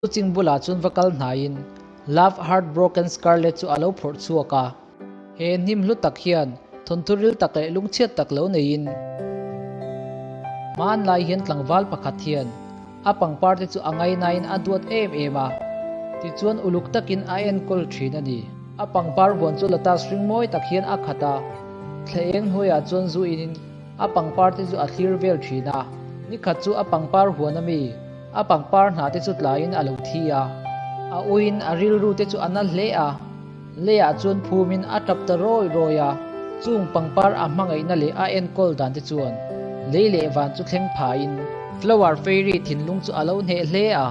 Chu ching bulah chuan va kal hnaiin Love Heart Broken Scarlet chu a lo phawrh chhuak a. He hnim hlu tak hian thawnthu ril tak leh lungchhiat tak lo neiin hmanlai hian tlangval pakhat hian a pangpar te chu a ngainain a duat em em a, tichuan uluk takin a enkawl thin a ni. A pangpar huan chu lotus hring mawi tak hian a khat a, thla eng hnuaiah chuan zu inin a pangpar te chu a thlir vel thin a. Nikhat chu a pangpar huan a mi A pangpar hna te chu tlaiin a lo thi a, a uiin a rilru te chu a na hle a, leiah chuan phumin a tap ta rawi rawi a, chung pangpar a hmangaihna leh a enkawl dan te chuan lei leh van chu thleng phain Flower Fairy thinlung chu a lo hneh hle a,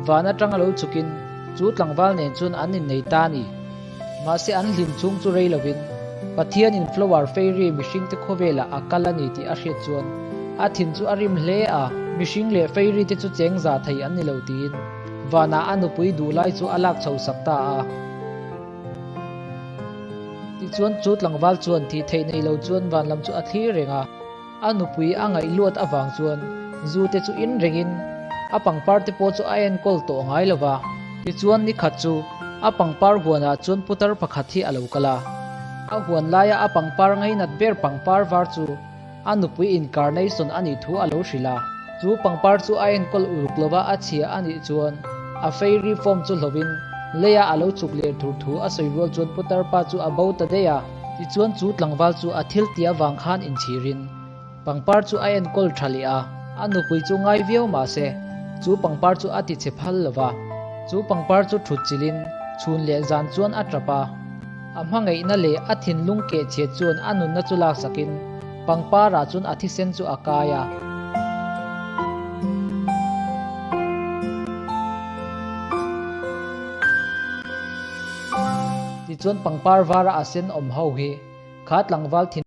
van atang a lo chhukin chu tlangval nen chuan an innei ta a ni. Mahse an hlim chhung chu rei lovin Pathianin Flower Fairy mihringte khawvelah a kal a ni tih a hriat chuan a thin chu a rim hle a, mihring leh Fairy te chu cheng za thei an ni lo tiin vanah a nupui duh lai chu a lak chho sak ta a. Tichuan chu tlangval chuan thih theih nei lo chuan van lam chu a thlir reng a, a nupui a ngaih luat avang chuan zu te chu in rengin a pangpar te pawh chu a enkawl tawh ngai lo va. Tichuan nikhat chu a pangpar huanah chuan putar pakhat hi a lo kal a, a huan laia a pangpar ngainat ber pangpar var chu a nupui incarnation a nih thu a lo hrilh a. Chu pangpar chu a enkawl uluk lova a chhia a nih chuan a fairy form chu hlovin leia a lo chuk leh tur thu a sawi rual chuan putar pa chu a bo ta daih a. Tichuan chu tlangval chu a thil tih avang khan inchhirin pangpar chu a enkawl tha leh a, a nupui chu ngai viau mah se chu pangpar chu a ti chhe phal lo va. Chu pangpar chu thut chilhin chhun leh zan chuan a tap a, a hmangaihna leh a thinlung keh chhiat chuan a nunna chu laksakin pangparah chuan a thisen chu a kai a. Tichuan pangpar vara a sen awm ho hi kha tlangval thin.